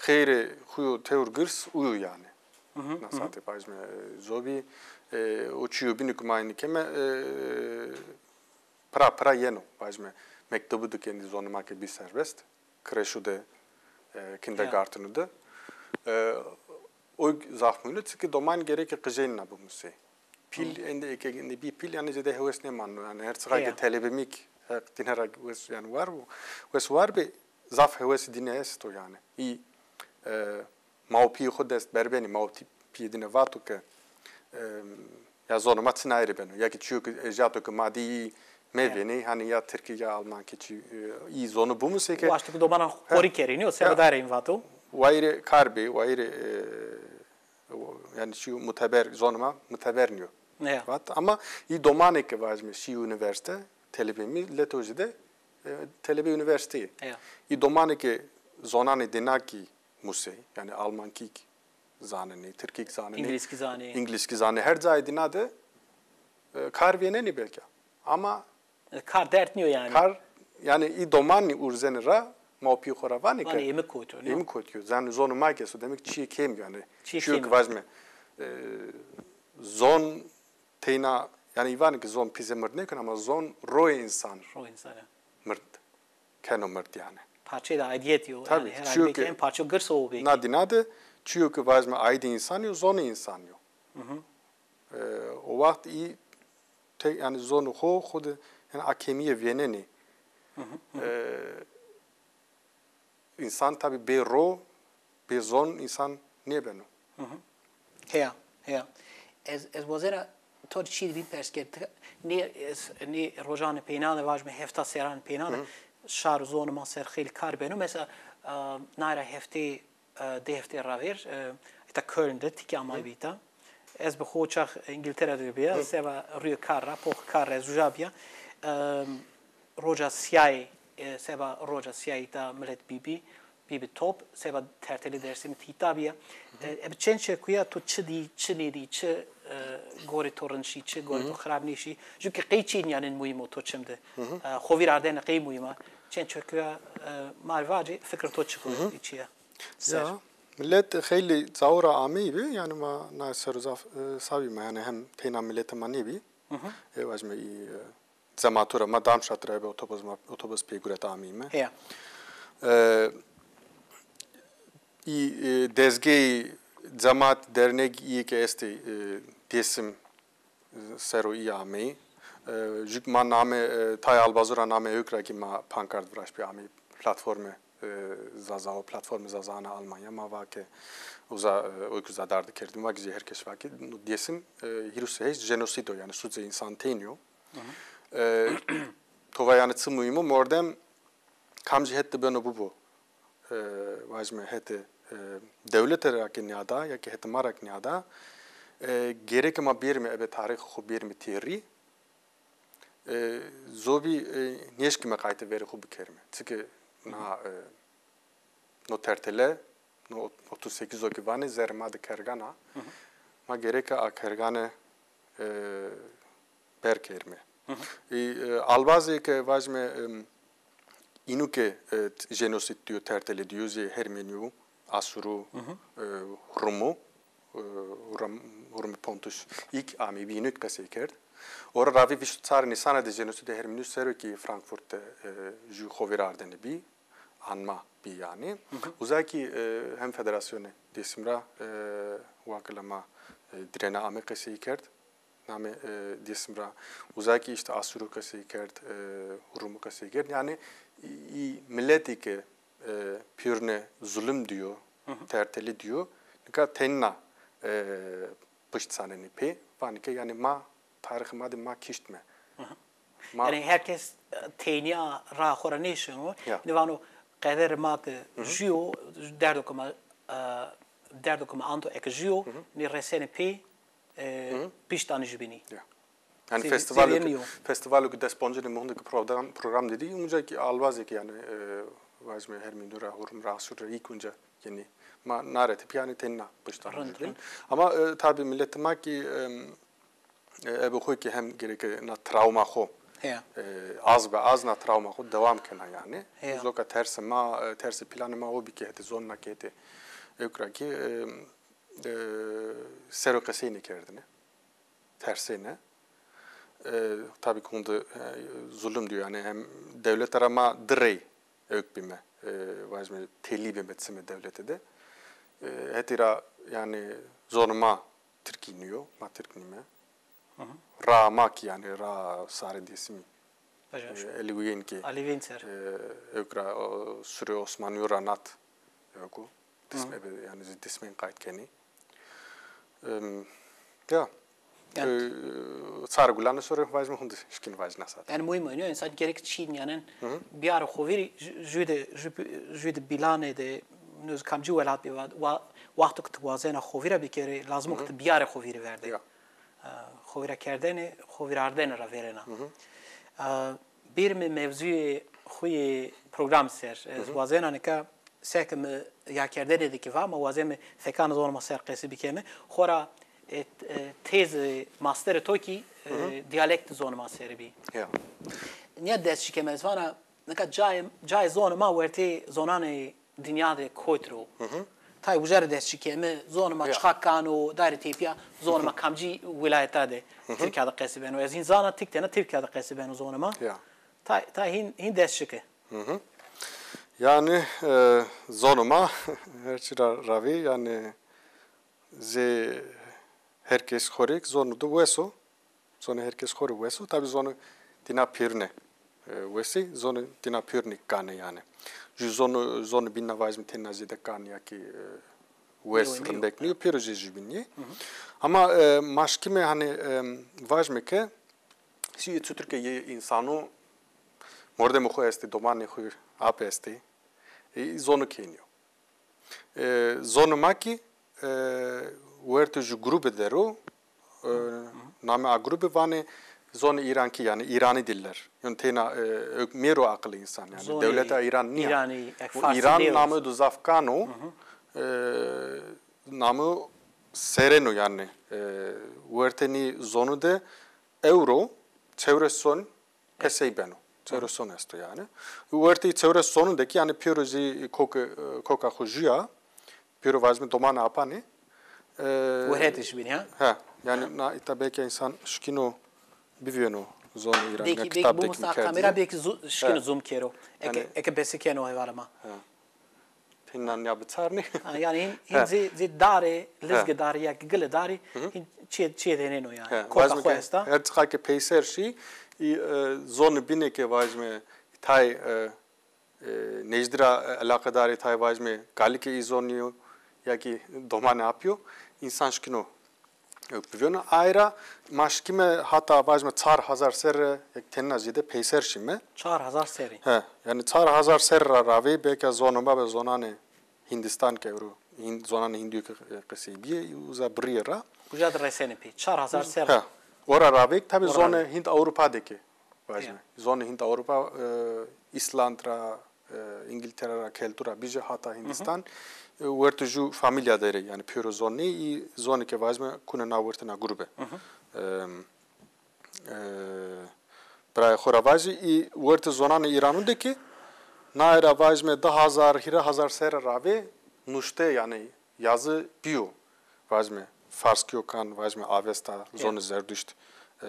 xeyrê xo yo tewr girs uyo yanî. Na saete vajîme, e, zobî, e, o çiyo bînî ke ma înî keme, e, pira pira yeno, vajîme, mektebu de ke endî zonê ma ke bî serbest, kreşu de, e, kindergartenu de. E, o zaf muhîm o, çike domanî gereke qijênîna bimusê. Pîl, endî eke endî bî pîl, yanî zêde hewes nêmaneno. Yanî her çiqa ke telebemî kî, heq dîne ra wes, yanî war bo, wes war bê, zaf hewesê dîne esto yanî. Î, e, ma û pîyê xo dest berbenî, ma û tî-, pîyê dîne vato ke, e, ya zonê ma çinayî rê beno. Ya kî çiyo ke ecdato ke ma dî î mevênê, hanî ya tirkî ya almankî çî, e, î zonû bimusê ke. Waşto ke domana xo qorî kerî, nîyo? Seba daye ra în vato. Wayîrê kar bê, wayîrê, e, yanî çiyo muteber, zonê ma muteber nîyo. Vat, ama î domanê ke vajîme şî unîversîte, telebemî, leto jî de, e, telebê unîversîteyî. Î domanê ke zonanê dîna kî musê, yanî almankî kî zanenê, tirkî kî zanenê, îngilîzkî zanenê. Îngilîzkî zanenê. Her cayê dîna de, e, kar vênenê belka. Ama, e, kar dert nîyo yanî. Kar, yanî î domanî urzenê ra ma û pîyê xo ra vanê ke, vanê ê mi kotî yo, nîyo? Ê mi kotî yo. Zanê zonê ma kî esto, demek çîyê kêm yanî. Çîyê kêm. Çîyo ke vajîme, e, zon teyna, yanî î vanê ke zon pîze mird nêkeno ama zon royê însan. Royê însan, ya. Mird. Keno mird yanî. Parçeyê de aidiyetî yo. Tabî, yanî her çiyo ke en parço girs o belkî. Na dîna de çiyo ke vajîme aîdê însanî yo, zonê însanî yo. E, o waxt î te-, yanî zonê xo, xo de, yanî a kêmîye vênenê. E, însan tabî bê ro, bê zon însan nêbeno. Heya, heya. Ez, ez wazena to rê çîyê bîn pers ken. Ti, nê, ez, nê rojanê peyna de, vajîme hefta serranê peyna de, şar û zonê ma ser xeylî kar beno. Mesela, e, naye ra heftê, e, di heftê ravêr, e, îta Köln de tikê amay bî îta. Ez bi xo çax Îngiltere de bîya, seba rûyê kar ra, poxê kar ra ez uca bîya. E, roja sîyayê, e, seba roja sîyayê îta milet bîbî, bîbî top, seba tertelê Dêrsimî tîta bîya. E, ebi çend çekuya to çi dî, çi nêdî, çi, e, gorê to rind şî, çi gorê to xirab nêşî. Ju kî qey çî nîyanên muhîm o to çim de. E, xo vîr ardene qey muhîm a. Çend çekuya, e, ma rê vacê, fikir to çik o, çi ya? Ya, milet xeylê cawo ra ameyî bî, yanî ma na ser o zaf, e, savî ma, yanî hem teyna miletê ma nêbî. E, vajîme î, e, Cematura ma Darmstadt ra ebe otobus, ma, otobus pêguret ameyîme. Heya. E, î, e, dezgeyî, cemat, derneg îyê ke estê, e, Dêsim, e, ser o î ameyî. E, jûk ma name, e, tayê Albazu ra name ewk ra kî ma pankart viraşt pê ameyî platformê, e, Zaza o, platformê Zazana Almanya. Ma va ke uza, e, ewk uza dard kerdî. Ma kî zî her kes va ke Dêsim, e, hîris û heşt jenosîd o, yanî sucê însan teynî yo. E, to va yanî çi muhîm o, mordem kamcî het de beno bibo, e, vajîme hetê, e, dewlete ra ke nîyada ya ke hetê ma ra ke nîyada, e, gereke ma bêrîme ebe tarîxê xo bêrîme têrî, e, zobî, e, nêşkîme qaytê verê xo bikerîme. Çike na, e, no tertele, no otuz sekiz o ke vanê, zerrê ma de kergan a. Ma gereke a kergane, e, berkerîme. Î, e, Albazê ke vajîme, em, înu ke, e, t-, jenosîd dîyo, tertele dîyo, zê Hermenî yo, Asuru, e, Rumu, e, Rum-, Rumê Pontus, îk amî bî, înu qesey kerd. Ora ravê vîst û çar Nîsana de jenosîdê Hermenî ser o kî Frankfurt de, e, jû xo vîr ardene bî. Anma bî yanî. Uza kî, e, hem Federasyonê Dêsim ra, e, wakila ma, e, Direna ame qesey kerd. Namê, e, Dêsim ra. Uza kî îşte Asuru qesey kerd, e, Rumu qesey kerd. Yanî î, î miletî ke, e, pîrune zulum dîyo, tertelî dîyo, nika tenna, e, pişt sanenê pê. Vanê ke yanî ma tarîxê ma de ma kiştme. Ma Yanî her kes, e, teynîya ra xo ra nêşeno. Ya. Nî vano qederê ma ke jûyo, derdo ke ma, e, derdo ke ma ando eke jûyo, nî resenê pê, e, pişt anê jûbînî. Ya. Yanî Zê-, festîvalo zêrînî ke, yo. Festîvalo ke des poncine mi hunde ke program, program de dî, unca kî Albazê kî yanî, e, vajîme Hermînû ra, Hurum ra, Asur ra, îk unca yanî ma nare tepî yanî tenna pişt anê jûbîn. Rind, rind. Ama, e, tabî miletê ma kî, em, e, ebe xo kî hem gereke na trawma xo, e, az be az na trawma xo dewam kena yanî. Heya. Zoka tersê ma, e, tersê planê ma o bî ke hetê zon na ke hetê ewk ra kî, e, e, ser o qesey nêkerdêne. Tersêne. E, tabî ke hunde, e, zulum dîyo yanî hem dewlete ra ma di rey ewk bîme. E, vajîme telî bîme çimê dewlete de. E, hetî ra yanî zonê ma tirkî nîyo, ma tirk nîme. Raa ma kî yanî raa sarê Dêsimî. E, Elewîyên kî, Elewîyên ser. E, ewk ra, o, Surê Osmanîyo ra nat. Ewk o. Dêsim ebe, yanî zî Dêsimên qayt kenî. Em, ya. Yanî E, sarê gulane sore vajîme hunde şikîn vajîna sate. Yanî muhîm o, însan gerek çîn yanî biyarê xo vîrî jü-, jû de, jü-, jû de bîlanê de, nuz kamcî welat bî, wa-, wa-, wexto ke ti wazena xo vîra bikerê, lazim o ke ti biyarê xo vîrî verdê. Ya. E, xo vîra kerdene, xo vîra ardene ra verena. E, bêrîme mewzuyê xo yê program ser. Ez wazena nika seke mi yakerdene de kî va, ma wazeme fekanê zonê ma ser qesî bikeme. Xora, e, t-, e, têzê masterê to kî, e, dîyalektê zonê ma ser bî. Ya. Nîya dest şikeme ez vana, nika cayê, cayê zonê ma wertê zonanê dinya de kotî ro. Tayê uca ra dest şikeme, zonê ma çiqa kan o, dayê tepîya zonê ma kamcî wîlayeta de Tirkîya de qesî beno. Ez hîn zana tik tena Tirkîya de qesî beno zonê ma. Ya. Tay, tay hîn, hîn dest şike. Yanî, e, zonê ma her çî ra ravî, yanî zê her kes xo rê zonê de wes o. Zonê her kes xo rê wes o. Tabî zonê dîna pêrune, e, wes ê, zonê dîna pêrune kan ê yanî. Jû zonê, zonê bîn na vajîme tena zêde kan ya kî, e, wes, rindek nîyo, pêro zê jûbîn nîyê. Ama, e, ma şikîme hanî, e, vajîme ke sî çutir ke yê însano mordemê xo estê, domanê xo, ap estê, e, zonê kê nîyo. E, zonê ma kî, e, wertê jû grûbe der o, e, namê a grûbe vanê zonê îrankî, yanî îranî diller. Yanî tena, e, mêro aqilê însan, yanî dewleta Îran nîya. Îranî, e, Farsî nîyo. Îran namê do zaf kan o, e, namê sereno yanî, e, wertê nî zonû de ewro çewres zon qesey beno. Çewres zon esto yanî. Wertê çewres zonû de kî yanî pêro zî koke, koka xo jûya, pêro vajîme domanê apanê. E, Werhetê jûbînî ha? He, yanî na îta belkî însan şikîno bivîyeno Zonê Îranî ya, kitab dekî mi kerdî. Belki bu kamera belki zu- şikino zoom kero. Eke, eke besikeno hevala ma. Têna nîya biçarnî. Ha, yanî hîn, hîn zî, zî darê, lizgê darî ya ki gilê darî, hîn çîyê, çîyê dêneno yanî. Koka xo esta. Her çiqa ke peyser şî, î, e, zonê bîne ke vajime tay, e, e, nêjdî ra, e, eleqedarê tay vajime kalikê î zonî yo, ya ki domanê apî yo, însan şikino e, bivêno. Ay ra ma şikîme hata vajime çar hezar serre, yek têna zêde peyser şîme. Çar hezar serrî. He, yanî çar hezar serre ra ravê belka zonê ma be zonanê Hindistan ke ewro, Hind-, zonanê Hindî yo ke, e, qesey bîye, uza birîye ra. Uca de resenê pê. Çar hezar serre. He. Ora ravê, tabî zonê Hind Ewropa de ke vajime. Zonê Hind Ewropa, e, Îsland ra, e, Îngiltere ra, Keltu ra bîje hata Hindistan, e, wertê jû famîlya der ê, yanî pêro zonê, î zonê ke vajime kune na wertê na grube. E, e, birayê xo ra vajî, î wertê zonanê Îranû de ki, naye ra vajime di hezar, hîrê hezar serre ravê nuşte, yanî yazı bîyo. Vajime Farskî yo kan, vajime Avesta, zonê Zerduşt, e,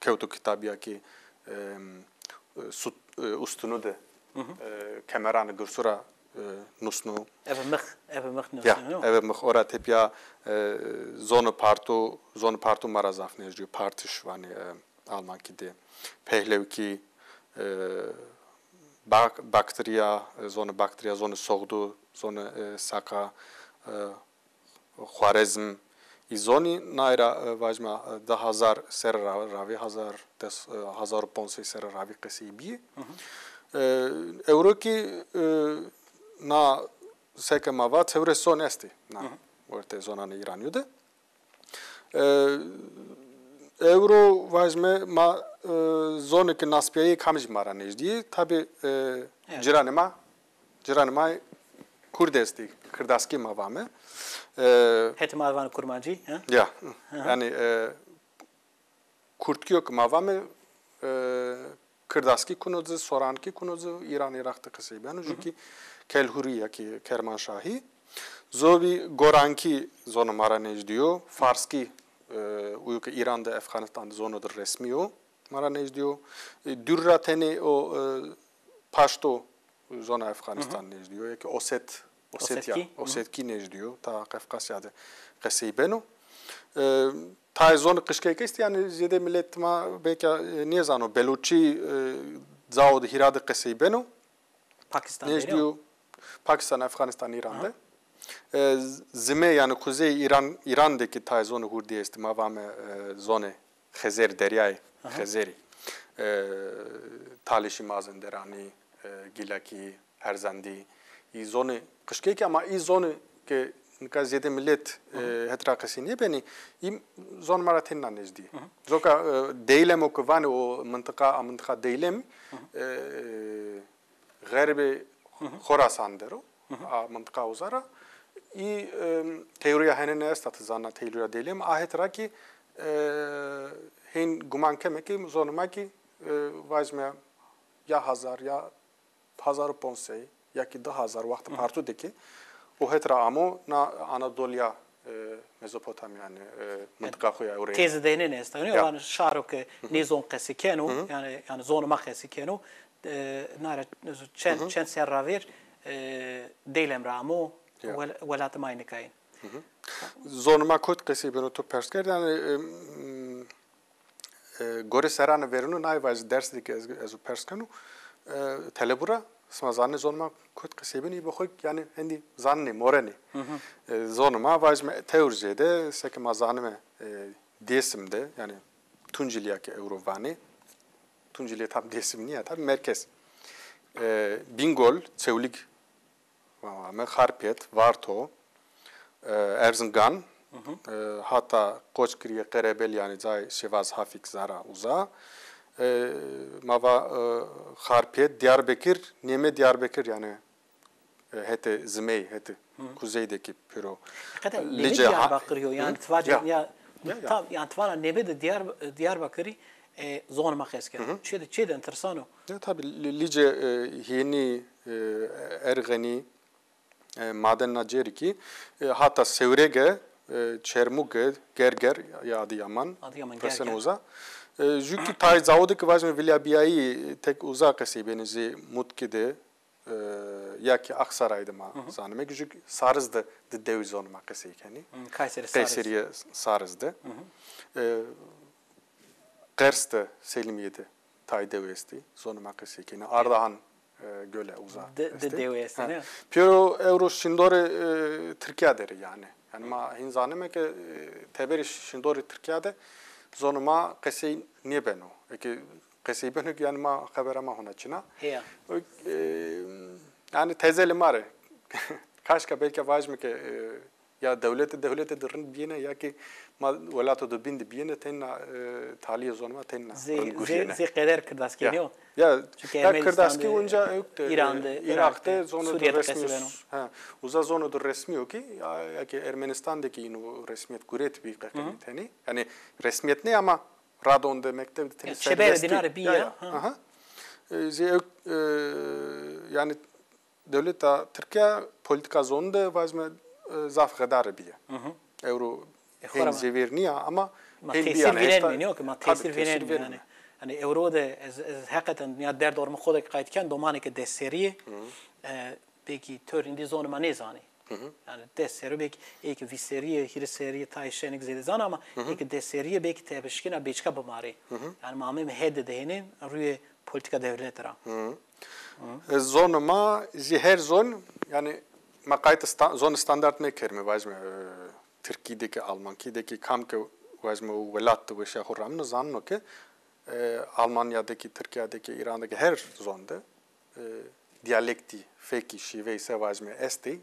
kewto kitabîya ki, e, sut, e, ustunu de, e, kemeranê girsu ra, e, nusnu. Eve mix, eve mix nusnu. Ya, eve mix ora tepîya, e, zonê partu, zonê partu ma ra zaf nêjdî yo. Partiş vanê, e, Almankî de. Pehlewkî, e, Bak-, Baktrîya, e, zonê Baktrîya, zonê Soxdu, zonê, e, Saka, e, Xwarezm, î zonî naye ra, e, vajime, e, di hezar serre ra-, ravê, hezar, des, e, hezar û ponc sey serre ravê qesey bîyê. E, ewro kî, e, na seke ma va çewres zon estê na wertê zonanê Îranîyo de. E, ewro vajime ma, e, zonê ke nas bîyayê kamcî ma ra nêjdî yê. Tabî, e, ciranê ma, ciranê ma kurd estî, kirdaskî ma vame. E, hetê ma de vanê kurmancî, he? Ya, yanî, e, kurdkî yo ke ma vame, e, kirdaskî kuno ci, sorankî kuno ci, Îran, Îraq de qesey beno, jû kî Kelhurî ya kî Kermanşahî. Zobî gorankî zonê ma ra nêjdî yo, farskî, e, uyo ke Îran de, Efxanistan de zonê di resmî yo, ma ra nêjdî yo. E, dûr ra tenê o, e, paşto zonê Efxanistan nêjdî yo, ya kî Oset, Osetya, Osetkî nêjdî yo, ta Qefqasya de qesey beno. E, tayê zonê qijkek estî, yanî zêde milet ma belka, e, nêzano, Beluçî, e, cao de hîra de qesey beno. Pakistan nêjdî yo. Pakistan, Efxanistan, Îran de. E, zime, yanî kuzey Îran, Îran de kî tayê zonê hurdî estî, ma vame, e, zonê Xezêr, Deryayê Xezêrî. E, Talişî, Mazenderanî, e, Gîlakî, Erzendî. Î zonê qijkekî, ama î zonê ke nika zêde milet, e, het ra qesey nêbenê, î zonê ma ra têna nêjdî. Zoka, e, Deylemo ke vanê o mintiqa, a mintiqa Deylem, e, Xerbê Xorasan der o, a mintiqa uza ra. Î, e, teorîya henêne esta, ti zana teorîya Deylem, a het ra kî, e, hên guman keme kî zonê ma kî, e, vajime ya hezar ya hezar û ponc sey ya kî di hezar wextê partu de kî o het ra amo na Anadolya, e, Mezopotamya, yanî, e, mintiqa xo ya ewrê. Têzê deynê nêesta. Yanî şaro ke nê zon qesî keno, yanî, yanî zonê ma qesî keno, e, nare çend, çend serr ra vêr, e, Deylem ra amo, wel-, welatê ma yê nika yê. Zonê ma kot qesey beno, to pers kerd, yanî, e, m, e, gorê serranê verênû, nayê vajî dersî de kî ez, ez o pers keno, e, telebû ra, sima zanenê zonê ma kot qesey benê, î bi xo, yanî, hendî zanenê, morenê. E, zonê ma vajîme tewr zêde, seke ma zanîme, e, Dêsim de, yanî Tunceliya ke ewro vanê, Tunceliya tam Dêsim nîya, tabî merkez. E, Bîngol, Çewlîg, Vame Xarpêt, Varto, e, Erzingan, e, hata Qoçgirîye, Qerebel, yanî cayê Şêvaz Hafîk zara uza. E, ma va, e, Xarpêt, Diyarbekir, nêmê Diyarbekir, yanî, e, hetê zimey, hetê kuzey de kî pêro. Heqeten nêmê Diyarbakirî yo, yanî ti vacê ya, tam, yanî ti vana nêmê de Diyar-, Diyarbakirî, e, zonê ma qesî keno. Çê de, çê de enteresan o. Ya, tabî, Li-, Licê, e, Hênî, e, Erxenî, e, madenna cêrî kî, e, hata Sêwrege, e, Çermuge, Gerger ya Adıyaman, Adıyaman, reseno uza. E, jû kî tayê cawo de ki vajime vilya bîyayî tek uza qesey benê zê Mutkî de, e, ya kî Aksaray de ma zanime ki jû kî Sariz de di dewî zonê ma qesey kenê. Hı, Kayseri Sariz. Qeyserîye Sariz de. E, Qers de, Selîmîye de tayê dewî estê, zonê ma qesey kenê. Ardahan, e, Gole uza di, di estê. Dewî estê, ha, ne? Pêro ewro şindorê, e, Tirkîya der ê yanî. Yanî ma hîn zanime ke, e, teberê şindorê Tirkîya de zonê ma qesey nêbeno. Eke qesey beno ki yanî ma xebera ma hona çin a. Heya. O, e, yanî tezelê ma rê. Kaşka belka vajime ke, e, ya dewlete, dewlete de rind bîyêne ya kî ma welato de bîn de bîyêne, teyna, e, talîyê zonê ma teyna rind gurîyêne. Zê, zê qeder Kirdaskî nîyo? Ya, ya Kirdaskî onca ewk de, e, Îran de, Îraq de, zonê de resmî yo. Ha, uza zonê de resmî yo kî, ya, ya kî Ermenistan de kî îno resmîyet guret bî qeqenî tenî. Yanî resmîyet nê ama radon de, mekteb de tenî serbestî. Çeberê dîna rê bî ya. Aha. E, zê ewk, e, yanî dewleta Tirkîya polîtîka zonû de vajime, e, zaf xedare bîye. Ewro hên zêvêr nîya ama hên bîya. Ma tesîr vînenmî, nîyo ki ma tesîr vînenmî yanî. Yanî ewro de ez, ez heqeten ya derd ormê xo de ki qayt ken domanê ke des serrî yê, e, belkî torîndî zonê ma nêzanê. Yanî des serrî belkî ê ki vîst serrî yê, hîris serrî yê tayê şenik zêde zana ama ê ki des serrî yê belkî tebişkîna bêçika bimarê. Yanî ma ameyme hede de hênî rûyê polîtîka dewlete ra. E, zonê ma zî her zon, yanî ma qaytê sta-, zonê standart mekerîme, vajîme, e, tirkî de kî, almankî de kî, kam ke vajîme o welat de weşîya xo rameno, zaneno ke, e, Almanya de kî, Tirkîya de kî, Îran de kî, her zon de, e, dîyalektî, fekî, şîveyî se vajîme estê.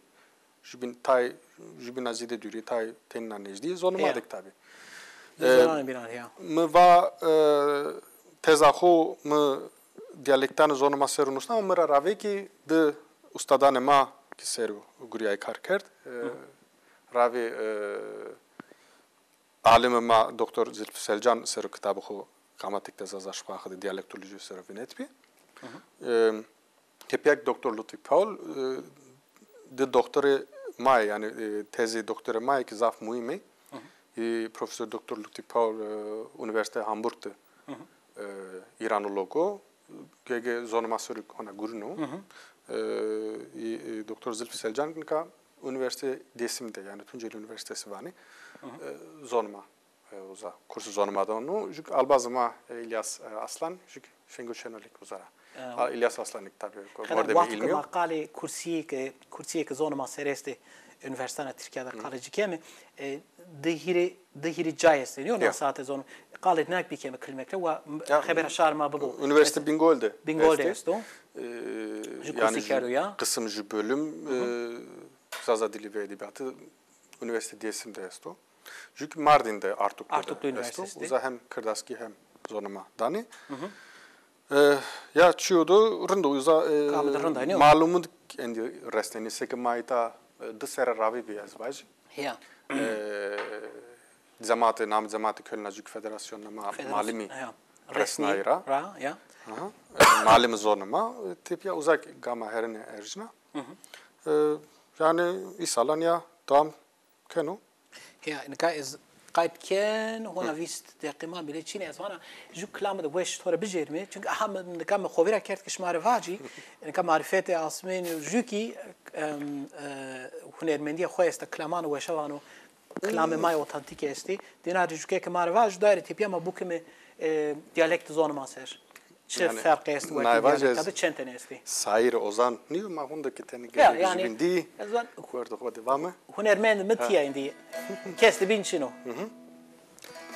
Jubîn tay, jubîna zêde dûrî, tay tenîna nêjdî zonê ma de kî tabî. E, mi va, e, teza xo mi dîyalektanê zonê ma ser o nusna, ama mi ra ravê kî di ustadanê ma kî ser o gurîyayî kar kerd. E, ravê, e, alimê ma doktor Zilfî Selcan ser o kitabê xo Grammatik der Zazarsprache de Dialektologie ser o vînetbî. E, Tepîya kî doktor Ludwig Paul, e, di doktorê ma yê, yanî, e, tezê doktorê ma yê kî zaf muhîm ê. E, Profesor Doktor Ludwig Paul, e, Unîversîteya Hamburg de, e, îranolog o. Gege zonê ma ser o hona gurîno. E, e, e, doktor Zilfî Selcan nika Unîversîteya Dêsim de, yanî Tunceli Unîversîtesi vanê, e, zonê ma e, uza kursê zonê ma dano. Jû kî albazê ma, e, Îlyas, e, Aslan, jû kî Şengül Şenolî kî uza ra. E, a, Îlyas Aslan kî tabî mordemê îlmî yo. Wexto ke ma qalê kursîyê ke, kursîyê ke zonê ma ser estê, unîversîtana Tirkîya de qalê ci keme, e, di hîrê, di hîrê cay estê, nîyo? Na saete zonê. Qalê nîya kî bîkeme kilmekle, wa xebera şarê ma bibo. Unîversîte Bingol de. Bingol de esto. E, jû kursî kerdo ya. Qisim jû bölüm, e, Zaza Dili ve Edebiyatı Unîversîte Dêsim de esto. Jû kî Mardîn de Artuklu de esto. Uza hem kirdaskî hem zonê ma danê. E, ya çîyo do rind o uza, e, malumun endî resnenî. Seke ma îta, e, di serre ravê bî ez vajî. E, cematê, namê cematê Köln a jû kî federasyonê ma malimî resnayî ra. Aha. E, malimê zonê ma, e, tepîya uza kî gama herêne erjîna. E, yanî îsalan ya dewam keno. Ya, nika ez qayt ken, hona vîst deqî ma bîle çin ê, ez vana jû kilame de weş to ra bijêrîme. Çunke aha mi, nika mi xo vîra kerd ke şima rê vacî. Nika marîfetê Asmênî jû kî, em, e, hunermendîya xo esta, kilamanê weşa vano, kilamê ma yê otantîk estê. Dîna rê jû ke ke ma rê va, jû daye rê tepîya ma bukime, e, dîyalektê zonê ma ser. Çi ferqê estê wextê dîyalekta de, çend tenî estê? Sayîrê ozan nîyo, ma honde ke tenê gerek jubîn dî. Ez van, werdo xo de vame. Hunermendê mi tîya îndî. Kes de bîn çin o.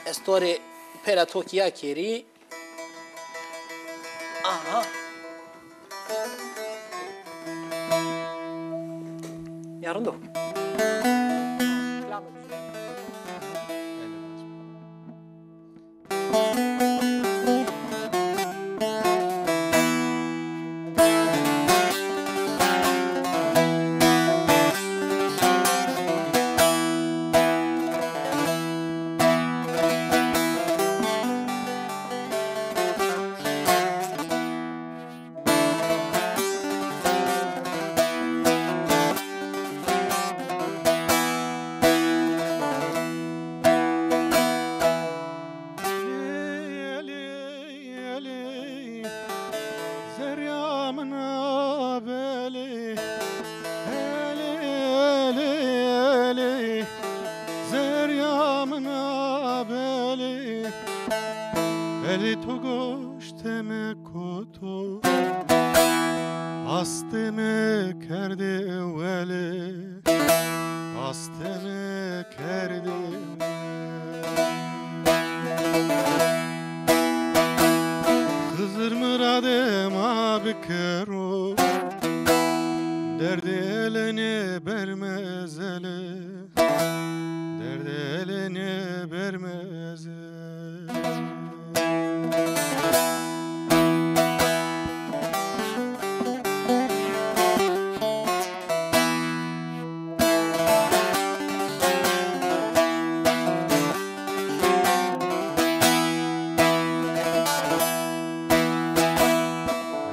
Ez to rê pêra to kî ya kerî. Aha. Ya rind o. Belê, elê, elê, elê, zerrîya min a belê. Elê to goştê mi koto, astê mi kerdê welê, astê mi kerdê. Xizir miradê ma bikero, derdê elê nêbermezele, derdê elê nêbermezele.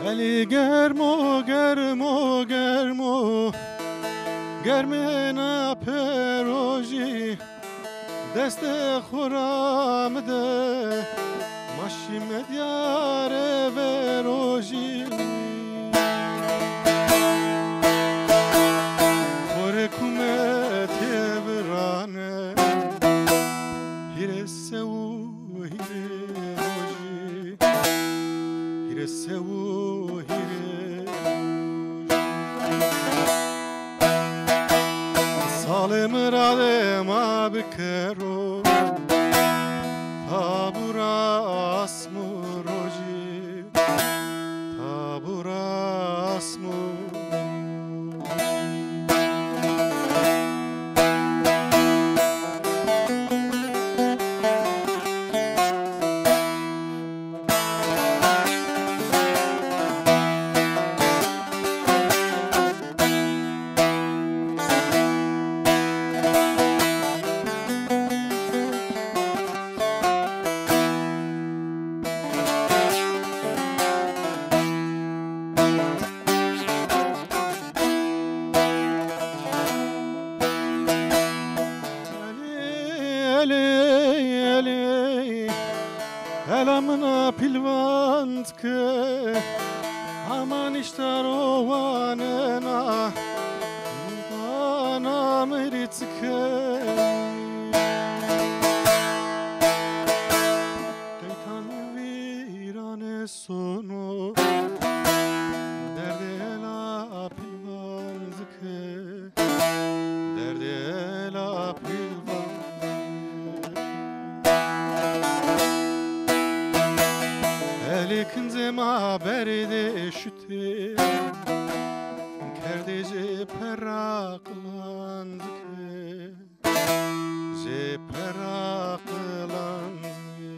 Elî germo, germo, germo, germêna perojî. Destê xo ra mi de, ma şîme dîyarê verojî. Xo rê kumetê virane, hîrê sew û hîrê rojî, hîrê sew û hîrê rojî. Salê miradê ma bikero, tabûra asm û rojî, tabûra asm û rojî. Elê, elê, elê, ela min a pîlvan ke, aman îşta ro wanena, bana mi rî çike. Teytan vîrane sono, derdê ela pîlvan zike, derdê ela pîlvan zike. Elê kincê ma berdê şutê, kerdê jê pera qilan zike. Jê pera qilan zî.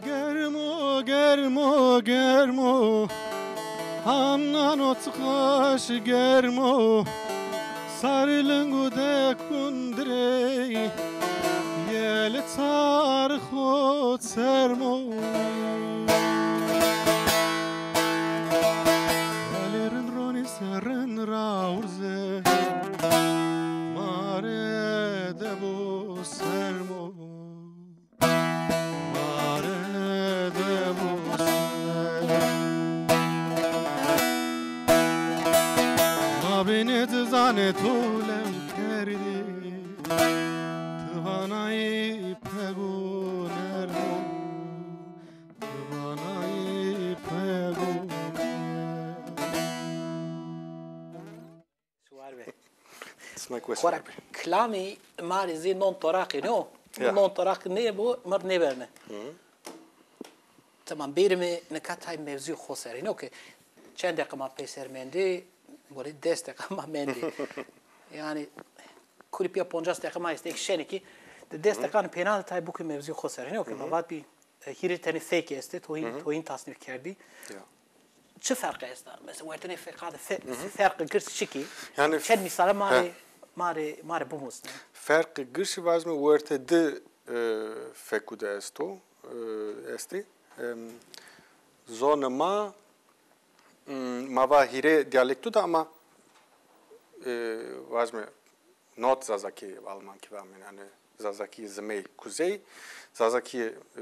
Germo, germo, germo, hamnano çiqaş germo, sarî lingu de kundirey, yeli çar xo sermo. Elê rind ronî serrin ra urze, mare de bo sermo. Mare de bo sermo. Ma bênê cizanê to lew kerdî, ti vanayî pego nerdo. Siwar be. Xora kilamî ma rê zî non toraqî no. Ya. Non toraq nêbo, mir nêberne. Tamam, bêrime nika tay mevzû xo ser. Îno ke çend deqa ma peyser mendî, bolê des deqa ma mendî. Yanî kulî pîya poncas deqa ma estê, şenî kî di des deqan pêna de tay bikî mevzû xo ser. Îno ke ma vat bî E, hîrê tenê fêkî estê, to hîn, to hîn tasnîf kerdî. Ya. Çi ferqi esta? Mesela, wertê nê fêka de fe-, ferqê girs çik î? Yanî çend mîsale ma rê, ma rê, ma rê bimusne. Ferqê girs vajime wertê di, e, fekû de esto, e, estê. Em, zonê ma, m, ma va hîrê dîyalekto de ama, e, vajime not Zazakî Almankî vame, yanî Zazakî zimey kuzey, Zazakî, e,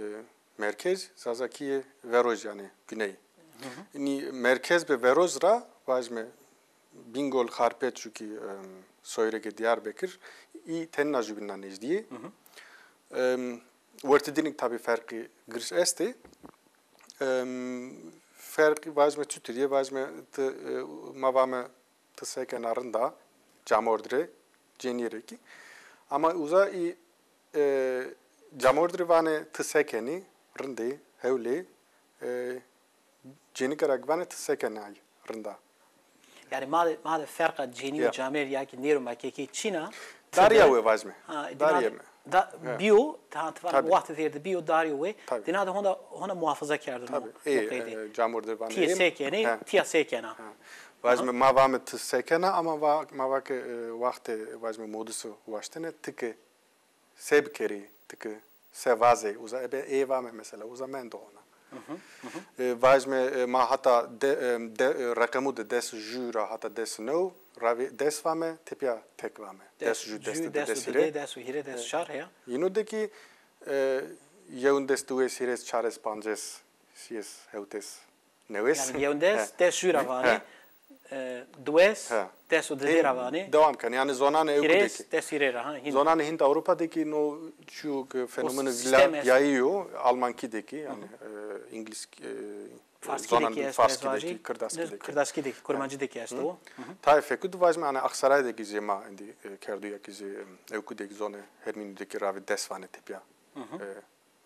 merkez, Zazakî veroj yanî güney. Nî merkez be veroj ra vajime Bingol, Xarpêt, çunkî, em, soyrege Diyarbekir, î tenna jubîna nêjdî yê. Em, wertê dînik tabî ferqî girs estê. Em, ferqî vajime çutir yê, vajime ti, e, ma vame ti se kena rind a, camordî rê, cênîye rê kî. Ama uza î, e, camordî rê vanê ti se kenî, rind ê, hewl ê, e, cênîke ra kî vanê ti se kenay, rind a. Yanî ma de, ma de ferqa cênî û camêrd ya kî nêro ma kekê çin a. Darîya wê vajime. Ha, darîya me. Da, bîyo, ta, ta, wextê vêr de bîyo, darîyo wê. Dîna de honda, honda muhafaza kerdin o, o qeydê. Tabî. Ê, e, camordî vanê. Tîya se kenê, tîya se kena. Ha. Vajime ma vame ti se kena ama va, ma va ke, e, wextê vajime modusî waştene, ti ke se bikerî, ti ke se vazê, uza ebe ê vame mesela, uza mendo ona. E, vajime, e, ma hata de, e, de, e, reqemû de des û ju ra hata des û new, ravê des vame, tepîya tek vame. Des û ju, des û di, des û hîrê. Des û hîrê, des û çar heya. Yînû de kî, e, yewin des, diwês, hîrês, çarês, pancês, sîyês, hewtês, newês. Yanî yewin des, des û ju ra vanê. E, diwês, des û di ra vanê. Dewam kenê. Yanî zonanê ewkû de kî. Hîrês, des û hîrê ra, ha, hîn. Zonanê Hînd Ewropa de kî no çîyo ke fenomeno vîla dîyayî yo, Almankî de kî, yanî, e, Îngilîz, e, Farskî de kî esto, Farskî de kî, Kirdaskî de kî. Kirdaskî de kî, Kurmancî de kî esto. Tayê fekû de vajime, yanî Aksaray de kî zê ma endî, e, kerdo ya kî zê, e, ewkû de kî zonê Hermînî de kî ravê des vanê tepîya. E,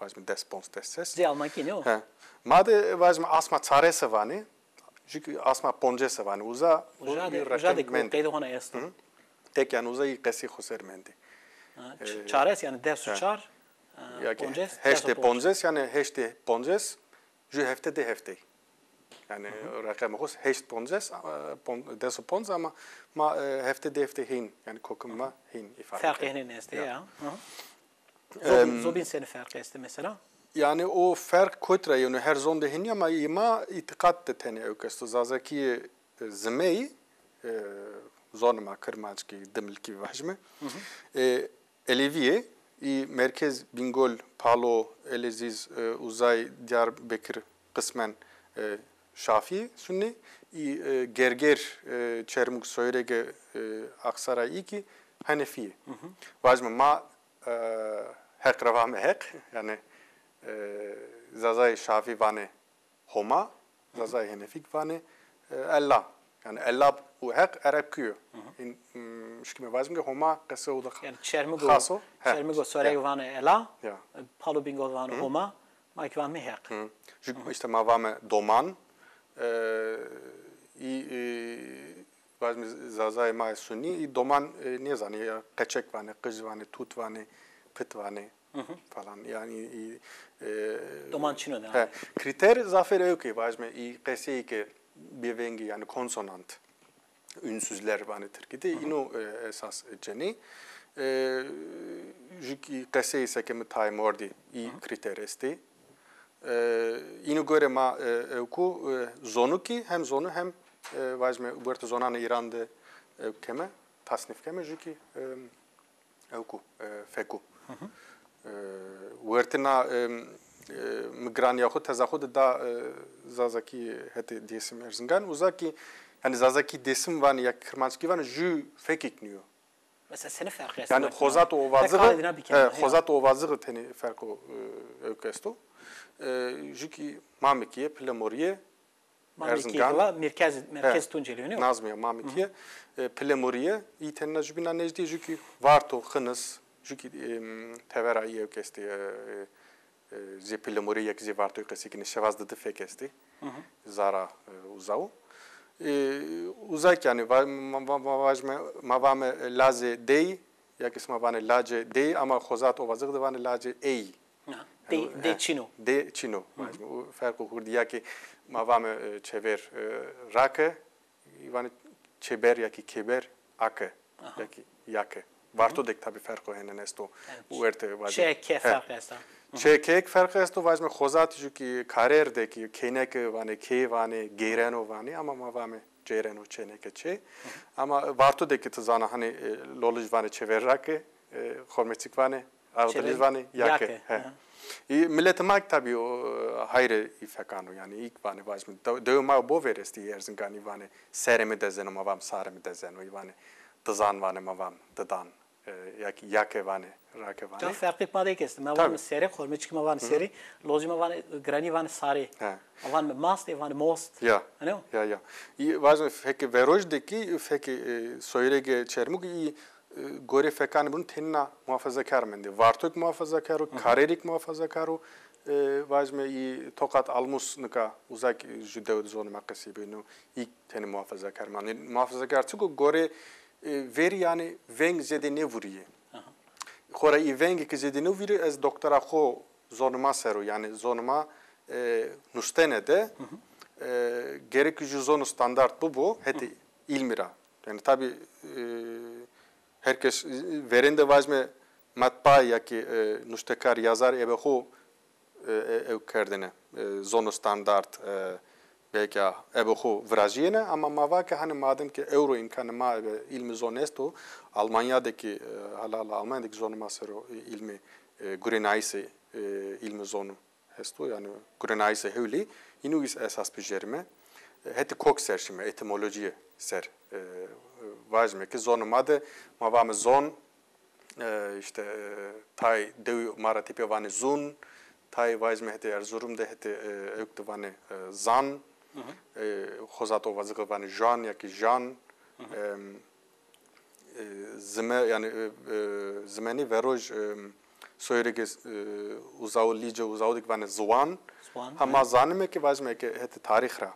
vajime des ponc, des ses. Zê Almankî ne o? He. Ma de vajime asma çarêse vanê, jû kî asma poncêse vanê. Uza, uza de, uza de qeydê hona esto. Tek yanî uza î qesî xo ser mendî. Ha, ç-, çarês yanî des û çar, e, ya kî poncês, heştê poncês, yanî heştê poncês, jû hefte de heftey. Yanî reqemê xo heşt poncês, e, pon-, des û ponc ama ma, e, hefte de heftey hîn, yanî kokimê ma hîn îfade keno. Ferqê hînên estê ya. Zobîn, zobîn senî ferq estê mesela? Yanî o ferq kotî ra yeno, her zon de hînî ama î ma îtîqat de tenê ewk esto. Zazakîyê, e, zimeyî, e, zonê ma kirmanckî, dimilkî vajime. E, Elevî yê, î merkez Bîngol, Palo, Elezîz, e, uzay Diyarbekir, qismen, e, Şafî, Sunnî, î, e, Gerger, e, Çermug, Soyrege, e, Aksaray î kî Henefî yê. Vajime ma e, Heq ra vame Heq, yanî, e, Zazayê Şafî vanê Homa, Zazayê Henefî kî vanê, e, Ella. Yanî Ella û Heq Erebkî yo. Hîn, m, şikîme vajim ke Homa qesê o de xas o. Yanî Çermig û, Çermig û Soreg vanê Ella, Palo Bîngol vanê Homa, ma kî vame Heq. Jû îşte ma vame doman, e, î, e, Vajime Zazayê ma yê Sunnî, î doman, e, nêzanê, ya qeçek vanê, qij vanê, tut vanê, pit vanê falan. Yanî, î, e, doman çin o de. He, krîter zafêr ewk ê, vajime, î qeseyê ke bêvengî, yanî konsonant, ünsüzler vanê tirkî de, îno, e, esas cenê. E, jû kî qeseyê seke mi tayê mordî, î krîter estê. E, îno gore ma, e, ewku, e, zonu kî hem zonu hem, e, vajime wertê zonanê Îran de, e, keme, tasnîf keme, jû kî, e, ewku, e, feku. E, wertê na, e, e, mi giranîya xo, teza xo de da, e, Zazakî hetê Dêsim Erzingan, uza kî, yanî Zazakî Dêsim vanê ya kî Kirmanckî vanê, jû fekêk nîyo. Mesela senî ferq esto? Yanî xozat û ovazixî, he, xozat û ovazixî tenê ferqo, e, ewk esto. E, jû kî Mamekîye, Pilemorîye, Erzingan. Merkez, merkez Tunceli, ne? Nazmîya Mamekîye, e, Pilemorîye, î tenna jubîna nêjdî, jû kî Varto, Xinis, jû kî, e, tevera î ewk estê, e, e, zê Pilemorî yek zê Vartoyî qesey kenê, Şevaz Didi fek estê. Zara, e, uza o. E, uza kî yanî va-, ma, va-, va-, vajime, ma vame, e, lazê dey, ya kî sima vanê lacê dey, ama xozat ovazixî de vanê lacê ey. Dê, dê çin o. Dê çin o. Vajîme, o ferqo hurdî ya ki ma vame, e, çêver, e, rake, vanê çêber ya ki kêber ake. Ya ki yake. Varto de ki tabî ferqo hênen esto. Werte vajîme. Çê ke ferq esta. Çê ke ferq esto, vajîme xozatî ju ki karer de ki kêneke vanê, kê vanê, geyreno vanê, ama ma vame cêreno, çêneke çê. Ama Varto de ki ti zana hanî, e, Lolij vanê çêver rake, e, Xormeçik vanê, Ağdilij vanê yake. Yake. He. Î, miletê ma ki tabî o, e, hayre î fekano, yanî î vanê vajîme. Dew-, dewê ma bo ver estî Erzinganî vanê serê mi dezeno, ma vam sarê mi dezeno, î vanê dizan vanê, ma vam didan. E, ya ki yake vanê, rake vanê. Ca ferqêk ma de kî estî. Ma vanê serê, Xormeçikî ma vanê serê, Lolij ma vanê, Giranî vanê sarê. He. Ma vanê mastê, vanê most. Ya. Ano? Ya, ya. Î vajîme fekê veroj de kî, fekê, e, soyrege Çermûg î, e, gorê fekanê bun têna muhafazakar mendê. Vartok muhafazakar o, karerîk muhafazakar o, e, vajîme î Tokat Almus nika uzak, e, ju dew zonê ma qesî beno. Î tenê muhafazakar mendê. Muhafazakar çik o? Gorê, e, verî yanî veng zêde nêvurîyê. Xora î vengê ki zêde nêvurî, ez doktora xo zonê ma ser o, yanî zonê ma, e, nuştene de, e, gerek ju zono standart bibo, hetê îlmî ra. Yanî tabî, e, her kes, e, verên de vajîme matbaa ya ki, e, nuştekar, yazar ebe xo, e, e, ew kerdêne, e, zono standart, e, belkî ebe xo virajîyêne, ama ma va ke hanî madem ke ewro îmkanê ma ebe îlmê zon esto, Almanya de kî, e, hala hala Almanya de kî zonê ma ser o, e, îlmê, e, gurenaîsê, e, îlmê zonu esto, yanî gurenaîsê hewlî, înû îs esas bijêrîme. E, hetê kok ser şîme, etîmolojîye ser, e, vajîme ke zonê ma de ma vame zon, e, îşte, e, tay dewî ma ra tepîya vanê zun, tay vajîme hetê Erzurum de, hetê, e, ewk de vanê, e, zan, e, xozat o vazî vanê jan ya ki jan. Em, e, zime, yanî, e, e, zimenî veroj, e, soyrege, e, uzaw, Lîce uzaw de ki vanê ziwan. Ziwan, ha, ma zanîme ke vajîme ke hetê tarîx ra,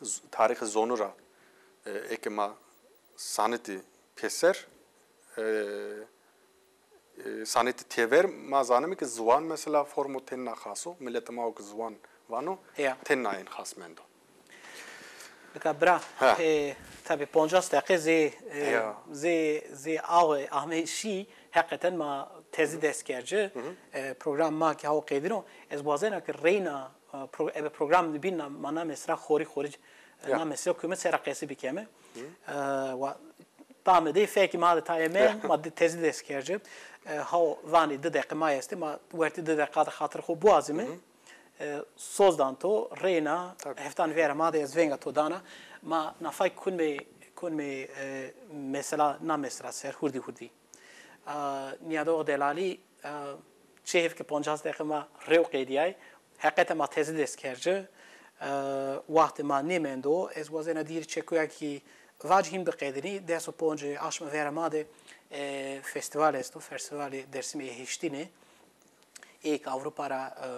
z-, tarîxê zonu ra, e, eke ma sanitî pêser, e, e, sanetî têver, ma zanîme ke ziwan mesela formo têna xas o, miletê ma o ke ziwan vano, têna ên xas mendo. Nika bira, e, tabî poncas deqe zê, e, zê, zê awe ame şî, heqeten ma tezî dest ker ci, e, program ma ke hawo qedîno, ez wazena ke reyna, e, pro-, ebe program nibîn na, ma na mesela xorî xorî, e, na mesela kume sera qesî bikeme. E, wa, Tamê de fekî ma de tayê men, ma de tezî dest kerci. E, haw vanê di deqe ma estê, ma wertê di deqa de xatir xo biwazîme. E, soz dan to, reyna, heftan vera ma de ez venga to dana. Ma nafay kunmê, kunmê, e, mesela, na mesela ser, hurdî hurdî. E, nîyadox delalî, e, çi hêf ke poncas deqe ma rew qedîyay. Heqete ma tezî dest kerci. E, waxtê ma nêmendo. Ez wazena dîrî çekuya kî vac hîn biqedinî. Des û ponc aşma vera ma de, e, festîval esto. Festîvalê Dersimê yê heştîne. Ê kî Ewropa ra, e,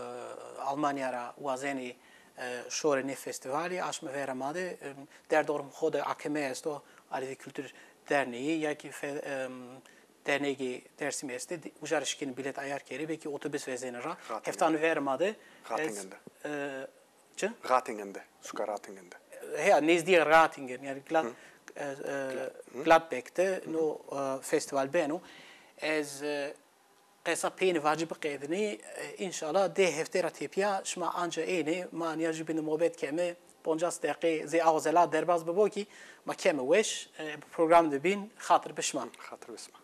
Almanya ra wazenê, e, şorê nê festîvalî. Aşma vera ma de, e, derdorm xo de A K M esto, Alevi Kültür Derneği, ya kî fe-, e, Dernegê Dersimî estê, di-, uca ra şikînî bîlet ayar kerê, belkî otobus vezenê ra. Ratingen. Heftan ver ma de. Ratingen de. E, çi? Ratingen de. Suka Ratingen de. Heya, nêzdîyê Ratingen, yanî Glad-, e, e, Gladbeck de no, e, festîval beno. Ez, e, qesa peynî vacî biqedinî, e, înşallah dê heftê ra tepîya şima anca ênê, ma nîya jûbîn de mobet keme, poncas deqê zê awa zela derbaz bibo kî ma keme weş, e, bi program de bîn, xatir bi şima. Xatir bi şima.